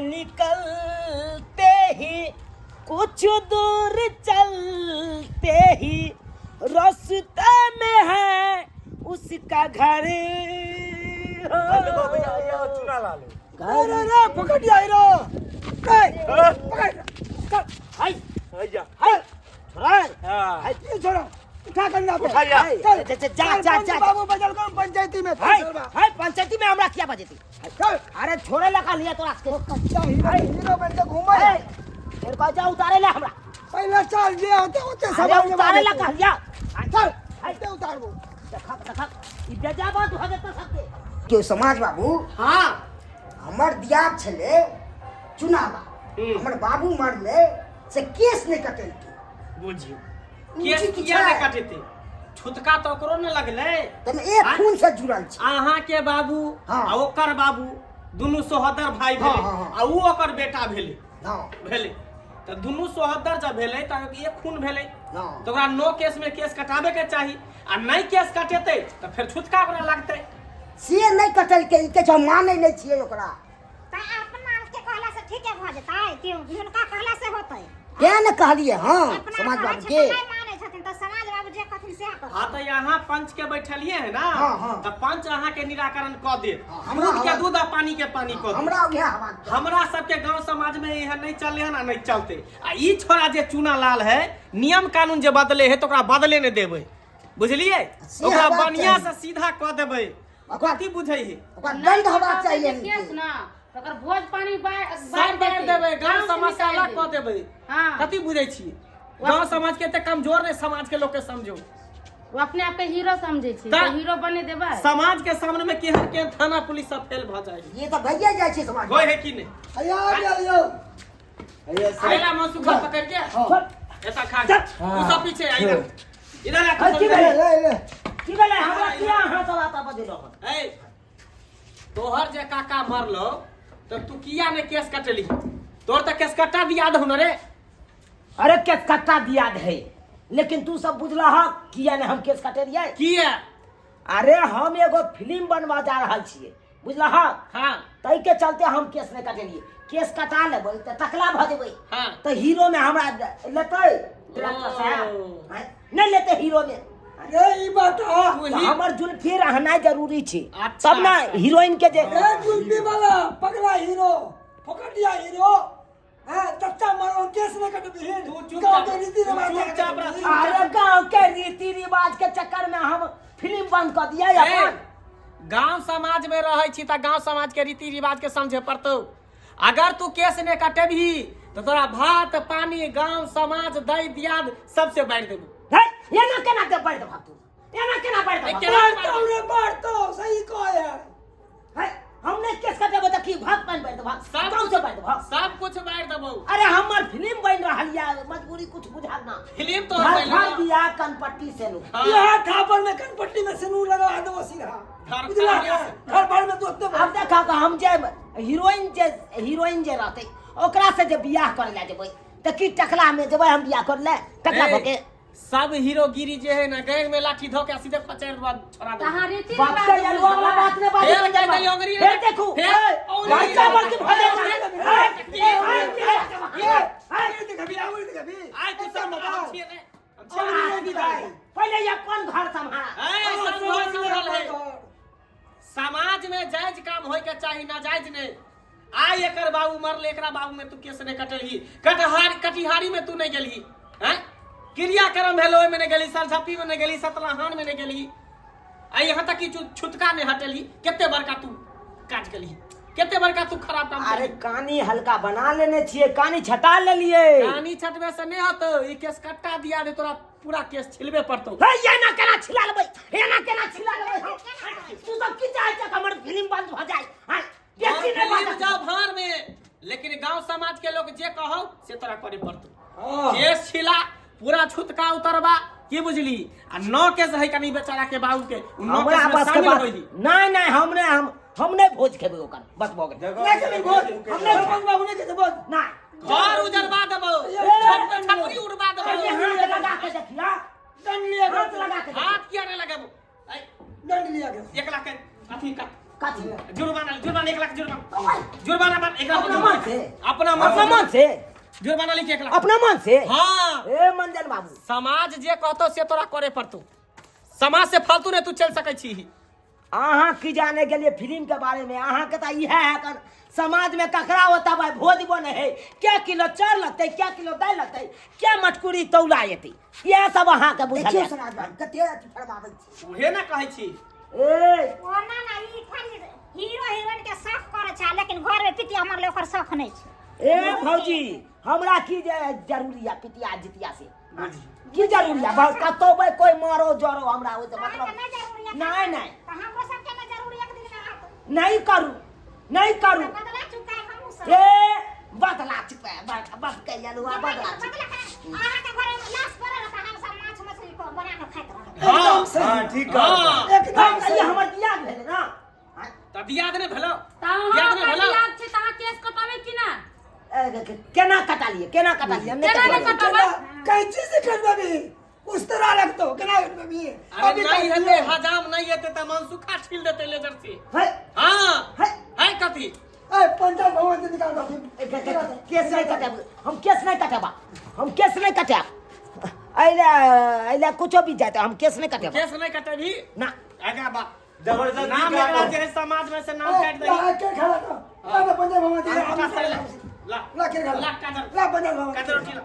निकलते ही कुछ दूर चलते ही रास्ते में है उसका घर देखो भैया ये चुना लाल घर रे रे पकड़ लिया हीरो ए, पकड़ चल हाय भैया हाय छोड़ा हां हाय, ये छोड़ो उठा कर ना पे उठा लिया। चल जा, जा, जा, जा, सरपंच जा। बाबू बजल को पंचायती में हाय चल बा। हाय पंचायती में हमरा किया बजेती चल अरे छोड़े लगा लिया तोरा के कच्चा हीरो हीरो बन के घूमे ए, तेरे को जा उतारे ले हमरा पहले चल जे होते होते अरे समाज में उतारे ला कहलिया चल होते उतारबो देखा देखा ई बेजा बात हो जेतौ सबके क्यों समाज बाबू हाँ हमर दियाद छले चुनावा हमर बाबू मरले से केस नहीं कटेलकै बुझियो ऊँची केस की किया ने छै। कटेतै छुतका तऽ ओकरो ने लगलै तमे एक आँय? खून से जुड़ल छै अहाँ के बाबू हाँ। आ ओकर बाबू दुनू सोहदर भाई हाँ, भेलै हाँ, हाँ। आ ऊ ओकर बेटा भेलै हँ भेलै तऽ दुनू सोहदर जब भेलै तऽ एक खून भेलै हँ। तऽ ओकरा नो केस में केस कटाबे के चाही आ नहि केस कटेतै तऽ फेर छुतका ओकरा लागतै से नहि कटलकै ई कहै छै हम मानै नहि छियै ओकरा तऽ अपना आरके कहला से ठीके भऽ जेतै कि हुनका कहला से होतै तें ने कहलियै हँ अपना समाज कहै बाबू छै के तऽ नहि मानै छथिन तऽ समाज बाबू जे कहथिन सएह करथिन हाँ तऽ यहाँ पंच के बैठलिए है ना हाँ, हाँ। तऽ पंच अहाँ के निराकरण कऽ देत हाँ, हमरा दूध के हवा- दूध आ पानी के पानी कऽ देत हमरा उएह हवा हमरा सबके गांव समाज में एहन नहीं चले हन आ नहीं चलते आ ई छोरा जे चूना लाल है नियम कानून जे बदले है तो ओकरा बदले नहीं देबै बुझलिए से ओकरा हेबाक बढ़िया चाही। से सीधा कऽ देबै ओकरा कथी बुझै है ओकरा दंड हेबाक चाही केस ना ओकर भोज पानी बाढ़ सब बांटि देबै गांव समाज से अलग कऽ देबै हाँ। कथी बुझै छी गांव समाज के एते कमजोर नहीं समाज के लोग के समझो ओ अपने आप के हीरो समझै छै तऽ- तऽ हीरो बने देबै समाज के सामने में केहन केहन थाना पुलिस सब फेल भऽ जाइ है ये तऽ भइए जाइ छै समाज होय है कि नहीं अया आ गेल यौ आइला मसुखा पकड़ के ऐसा खा तू सब पीछे आ इधर इधर आ तू सब की इधर। ले ले ले की भेलै हमरा किया अहाँ सब आता बजेलहुँ हन? ए तोहर जे काका मरलो तो तू किया ने केस कटेली तोर तऽ केस कट्टा दिया दहु ने रे अरे केस कट्टा दिया है लेकिन तू सब बुझला ह किया ने हम केस कटेलियै किया अरे हम एगो फिल्म बनवा जा रहल छियै बुझला ह हाँ ताहि के चलते हम केस नहि कटेलियै केस कटा लेबै तऽ टकला भऽ जेबै हाँ। तऽ हीरो में हमरा लेतै डायरेक्टर साहब ओ। आँय? नहि लेतै हीरो में रे ई बात आ तू तऽ ही हमर जुल्फी रहनाइ जरूरी छै अच्छा, तब ने अच्छा। हीरोइन के जे रे जुल्फी वाला पगला हीरो फोकटिया हीरो हैं तत्ता मारो केस नहीं कटबिहीन तू चुपचाप- गाँव के रीति रिवाज तू चुपचाप रह, चुपचाप। अरे गांव के रीति रिवाज के चक्कर में हम फिल्म बंद कर दिया ए, अपन गांव समाज में रहै छी तऽ गांव समाज के रीति रिवाज के समझे पड़तौ अगर तू केस ने कटेबही तऽ तोरा भात पानी गांव समाज दै दियाद सबसे बाढ़ि देबू है एना केना के बढ़ देबा तू एना केना बढ़ ए, देबा केना बढ़तो रे बढ़तो सही कह यार है हम नहीं केस कटेबो तऽ की भात पानि बढ़ देबा सब- गांव से बढ़ देबा सब कुछ बाढ़ि देबौ अरे हमर फिल्म बन रहल या मजबूरी कुछ बुझाल ना फिल्म तो घर घर दिया कनपट्टी से लो हाँ। यहाँ थापर में कनपट्टी में सिनूर लगा देबो सीधा घर- बुझला घर- घर भर में दोस्ते अब देखा तऽ हम जे हीरोइन जे हीरोइन जे रहतै ओकरा से जे बियाह करे ला जेबै तऽ की टकला में जेबै हम बियाह करे ले टकला भऽ के सब हीरोगिरी जे है ना गैंग में लाठी धो के सीधे पचार बाद छोड़ा तऽ दे अहाँ रीति बाप के रिवाज अलुआ वाला बात ने बाजू फेर कहि देलियै अंगुरी फेर देखू फेर लड़का बल्कि भऽ आइ तू सब हम छियै ने हम छियै ने। पहिले ये अपन घर सम्हारा ए, सब घर सम्हारल है समाज में जायज काम होय के चाही नाजायज नहीं आइ एकर बाबू मरले एकरा बाबू में तू केस नहीं कटलही कटहार कटिहारी में तू नहीं गेलही हैं क्रियाक्रम भेल ओहिमे नहीं गेलही सरझप्पी में नहीं गेलही सतलाहान में नहीं गेलही आ यहाँ तक कि छुतका नहीं हटेलही कते बड़का तू काज गेलही कते बड़का तू खराब काम अरे केलही कानी हल्का बना लेने छियै कानी छटा लेलियै कानी छटबे से नहीं होतो ई केस कट्टा दिया दे तोरा पूरा केस छिलबे पड़तो हे एना केना छिला लेबै एना केना छिला लेबै हम? तू सब की चाहै छ हमर फिल्म बंद भऽ जाय आँय, बेसी नहि फिल्म बाजऽ। जाओ भार में लेकिन गांव समाज के लोग जे कहो से तोरा करे पड़तो केस छिला पूरा छुतका उतरबा की बुझली आ नौ केस है कनी बेचारा के बाबू के उ नौ हमरा केस में बस के शामिल बात होई नहीं नहीं हम नहीं हम नहीं भोज खेबै ओकर बस भऽ गेल नहीं घर उजरबा देबो छपरी उड़बा देबो पहिले हाथ लगा के देखिया हाथ लगा के हाथ किया नहीं लगाबो ऐ, 1 लाख के अथी का कथी? जुर्माना, जुर्माना 1 लाख जुर्माना, जुर्माना बात एकरा। अपना मन से? अपना मन अपना से। मन से? जुर्माना लिख 1 लाख। अपना मन से? हाँ। ए मंजन बाबू, समाज जे कहतो से तोरा करे पड़तो, समाज से फालतू ने तू चल सकै छी। अहाँ की जाने गेलिए फिल्म के बारे में? अहाँ के तऽ इएह है कन समाज में ककरा होता भाई भोज बने है, क्या किलो चाउर लगतै, क्या किलो दालि लगतै, क्या मटकुरी तौला एतै, इएह सब अहाँ के बुझल देखियौ है। समाज बाबू कते अथी फरमाबै छै। उहे ना कहै छी। ए ओना ना ई खाली हीरो हीरोइन के शौक करे छै, लेकिन घर में पितिया मरले ओकर शौक नहीं छै। ए भौजी, हमरा की जे जरूरी है पितिया जितिया से की जरूरी है? बस कतौ भाई कोई मारो जरो हमरा ओइ से अहाँके मतलब नहि जरूरी है? नहीं नहीं। तऽ हमरो सबके नहि जरूरी एक दिन रहत। नहीं करू, नहीं करू। तऽ बदला चुकाय हमहूँ सब। ए बदला चुका बाप के यलुआ बदला चुका। बदला खाय अहाँके घरे में लाश पड़ल रहत, हम सब माछ मछली को बना के खाइत रहब। एकदम सही। हाँ, ठीक। हाँ। एकदम हम सही। हमर बियाह भेलै ना। तऽ दियाद नहि भेलौ? तऽ अहाँ दियाद नहि अपन भेलौ? दियाद छै तऽ अहाँ केस कटाबै कि ना? ए, केना कटालिए, केना कटालिए? हम नहि केना नहि कटालिए। कटाबै? केना कैंची से कटबी उस तरह लगतो, केना कटबी? अरे अभी नहीं कटबियो। हेतै, हजाम नहीं हेतै तऽ मनसुखा छील देतै लेजर से। है। हाँ। है। है कथी? ए पंचायत भवन से निकाल दो। ए, केस नहीं कटाब हम, केस नहीं कटाबा हम, केस नहीं कटाब। अइला अइला कुछो भी जाते, हम केस नहीं कटाब। केस नहीं कटेबी? ना। आगा बा जबरदस्ती नाम काटो। एकरा जे है समाज में से नाम काट ला दही। के खड़ा कर, ला पंचायत भवन से। अंगूठा से ला। ला। ला के खड़ा। ला काजर। ला पंचायत भवन। काजर रोटी ला।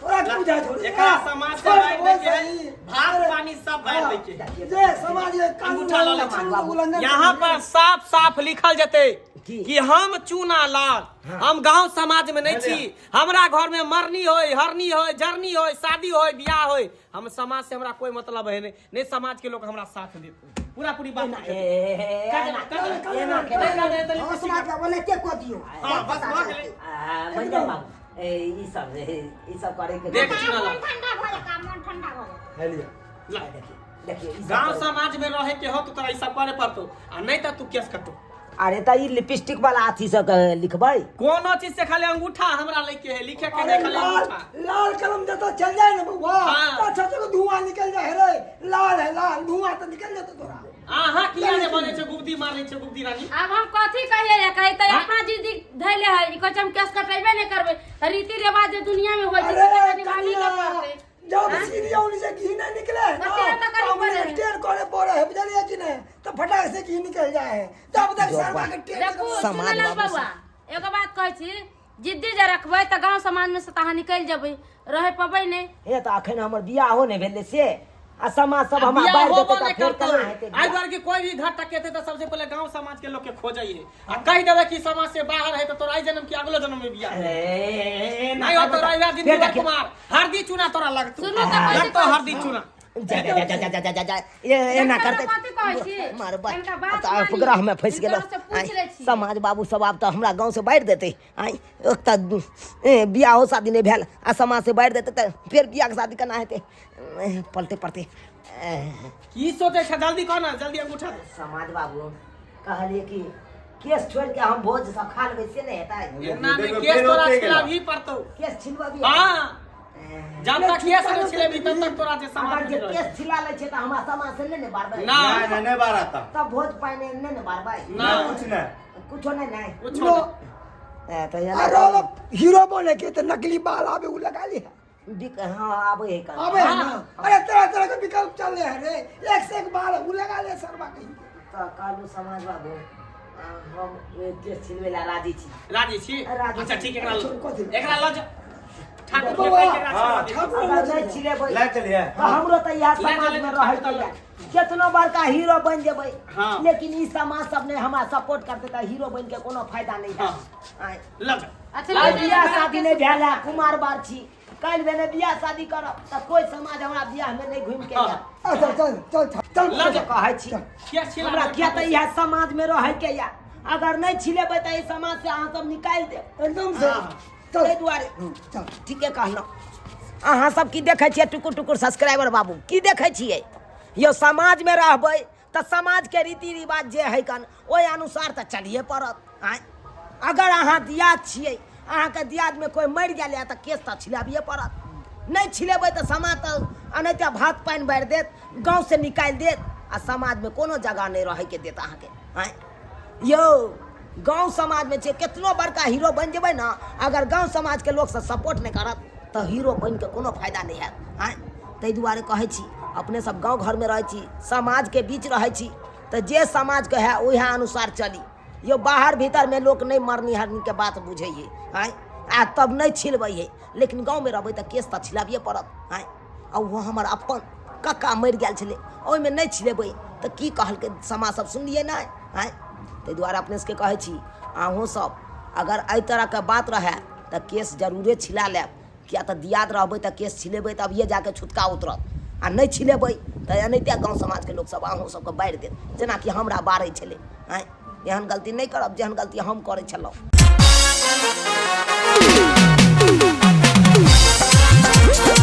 थोड़ा क्यों जाए छोड़। एकरा समाज से छोड़, बाहर वो दैके है, सही। भात पानी सब बाहर दैके है। जे समाज के कानून अंगूठा लऽ लै छी। कानून के उल्लंघन। यहाँ पर साफ साफ लिखल जेतै की? कि हम चूना लाल, हम गांव समाज में नहीं छी, हमरा घर में मरनी होय, हरनी होय, जरनी होय, शादी होय, बियाह होय, हम समाज से हमरा कोई मतलब है नहीं, नहीं समाज के लोग हमरा साथ देत, पूरा पूरी बात एना लिखल ए, जेतै। ए, काजर, एना काजर, एना केना? काजर, काजर, हाँ, समाज का बोले के को दियो। हाँ, बस भऽ गेलै। आ, मंजन बाबू, ए, ई सब ई सब करे के देख तऽ चूना मन लाल। ठंडा भऽ जेतै, मन ठंडा भऽ जेतै। है लिया। ला। देखिए देखिए, ई सब गांव करे- समाज में रहे के हो तो तोरा ई सब करे पड़तो आ नहीं तो तू केस कटो। अरे तऽ ई लिपस्टिक वाला अथी से लिखबै? कोनो चीज से, खाली अंगूठा हमरा लैके है, लिखे के अरे नहीं, खाली लाल अंगूठा। लाल कलम जता चल जाए ना बउआ। हाँ। तो अच्छा तो धुआं निकल जाए रे, लाल है, लाल धुआं तो निकल जाता तोरा। अहाँ किया ने बनै छै गुब्दी मारै छै गुब्दी रानी? आब हम कथी कहिए एकरा? ई तऽ हाँ? अपना जिद धैले है। ई कहै छै हम केस कटेबे नहि करबै, तऽ रीति रिवाज जे दुनिया में होइ छै से अरे तऽ निभाबी के कन्या, पड़तै। जब हाँ? सीढ़ी उन्हीं से घी नहीं निकले है ना, कते तो करी तो पड़े है। टेर करे पड़े है, बुझलिए कि नहीं? तो फटाक से घी निकल जाए है, तब तक शर्मा के टेर। देखू समाज चुनलाल बाबू। बउआ, एगो बात कहै छी, जिद्दी जे रखबै तऽ गाँव समाज में से तऽ अहाँ निकलि जेबै, रहै पबै नहि। हे तऽ अखन हमर बियाहो नहि भेलै से आ समाज सब हमरा बियाह बाहर होबो देतै तऽ नहि फेर करतौ। केना हेतै आइ बियाह? दुआरे कि कोई भी घर टकेतै तऽ सबसे पहिले गांव समाज के लोग के खोजै है आ कहि देबै कि समाज से बाहर है तऽ तोरा एहि जन्म की अगलो जन्म में बियाह ए, नहीं हो तोरा। इधर फेर जिंदगी देखियौ। कुमार हरदी चूना तोरा लगतौ। सुनू तऽ कहै लगतौ छी। हरदी चूना। जा जा जा जा जा जा जा जा, ये एना देखो करते तऽ कथी कहै छी? मार बा। हिनका बात अब तऽ मानी। उपग्रह में फंसि गेलो। हिनकरो से पूछि लै छी। समाज बाबू सब आब तऽ हमरा गाँव से बाहर देतै। आइ एक तऽ ए, बियाहो शादी नहि भेल आ समाज से बाहर देतै तऽ फेर बियाह के शादी केना हेतै? ए, पलटे पड़तै। ए, की सोचै छै? जल्दी कह ना, जल्दी अंगूठा दे। समाज बाबू, कहलिए कि केस छोड़ि के हम भोज सब खा लेबै से नहि हेतै? एना नहि। देखो, केस फेर तोरा ओतै छिलाबही पड़तौ। केस छिलबी? हाँ, जब तक केस नहि छिलेबही तब तक तोरा जे समाज अगर में जे रहै। केस छिला लै छै तऽ हमरा समाज से नहि ने बारबै? ना। नहीं नहीं, नहीं बाराता। तब भोज पानि नहि ने बारबै? ना। कुछ नहीं। कुछो नहि नहि। कुछो लो। नहि। ए, तऽ अरे वाला हीरो बने के तो नकली बाल आवे, उ लगा लिया। हाँ, आबै है कल। आवे है ना? अरे तरह तरह के विकल्प चल रहे हैं रे, एक से एक बाल है, उ लगा ले शर्मा कहीं के। तऽ कहलू समाज बाबू, हम केस छिलबै लए राजी छी। राजी छी? राजी अच्छा छी। ठीक, एकरा छोड़, कथी? एकरा लऽ जा, ठाकुर के बउआ, कहि के एकरा हाँ, छिलवा दे। ठाकुर अगर नहि छिलेबै ले चलिए। तऽ हमरो तऽ इएह ले समाज चले, में रहै के ठाकुर यऽ। केतनो बड़का हीरो बनि जेबै, हाँ। लेकिन ई समाज सब नहि हमरा सपोर्ट करतै तऽ हीरो बनि के कोनो फायदा नहि है। आँय। लऽ जा। अच्छा। आइ बियाह शादी नहि भेल है, कुमार बार छी, काल्हि भेने बियाह शादी करब तऽ कोइ समाज हमरा बियाह में नहि घुमि के हाँ। आयत। अच्छा चल चल चल। लऽ जा। कहै छी किया छिला हमरा किया तऽ इएह समाज में रहै के यऽ, अगर नहि छिलेबै तऽ एहि समाज से अहाँ सब निकालि देब। एकदम से चल। ताहि दुआरे। चल। ठीके कहलहुँ। अहाँ सब की देखै छियै टुकुर टुकुर सब्सक्राइबर बाबू, की देखै छियै यौ? समाजमे रहबै तऽ समाजके रीति रिवाज जे है कन ओहि अनुसार तऽ चलिए पड़त। आँय, अगर अहाँ दियाद छियै, अहाँके दियादमे कोइ मरि गेल तऽ केस तऽ छिलाबिए पड़त। नहि छिलेबै तऽ समाज तऽ एनाहिते भात पानि बारि देत, गाँवसँ निकालि देत आ समाजमे कोनो जगह नहि रहैके देत अहाँके। आँय यौ, गाँव समाजमे छियै, केतनो बड़का हीरो बनि जेबै ने, अगर गाँव समाजके लोकसभ सपोर्ट नहि करत तऽ हीरो बनि कऽ कोनो फायदा नहि हैत। आँय, ताहि दुआरे कहै छी, अपने सब गाँव घरमे रहै छी, समाजके बीच रहै छी, तऽ जे समाजके है उएह अनुसार चली यौ। बाहर भीतरमे लोक नहि मरनी हरनीके बात बुझै है। आँय, आ तब नहि छिलबै है, लेकिन गाँवमे रहबै तऽ केस तऽ छिलाबिए पड़त। आँय, आ ओहो हमर अपन कक्का मरि गेल छलै, ओहिमे नहि छिलेबै तऽ की कहलकै समाज सब, सुनलियै नहि? आँय, ताहि दुआरे अपने सबके कहै छी, अहूँ सब अगर एहि तरहके बात रहए तऽ केस जरूरे छिला लेब, किया तऽ दियाद रहबै तऽ केस छिलेबै तऽ अभिये जाके छुतका उतरत, आ नहि छिलेबै तऽ एनाहिते गाँव समाजके लोकसब अहूँ सबके बारि देत, जेनाकि हमरा बारै छलै। आँय, एहन गलती नहि करब जेहन गलती हम करै छलहुँ।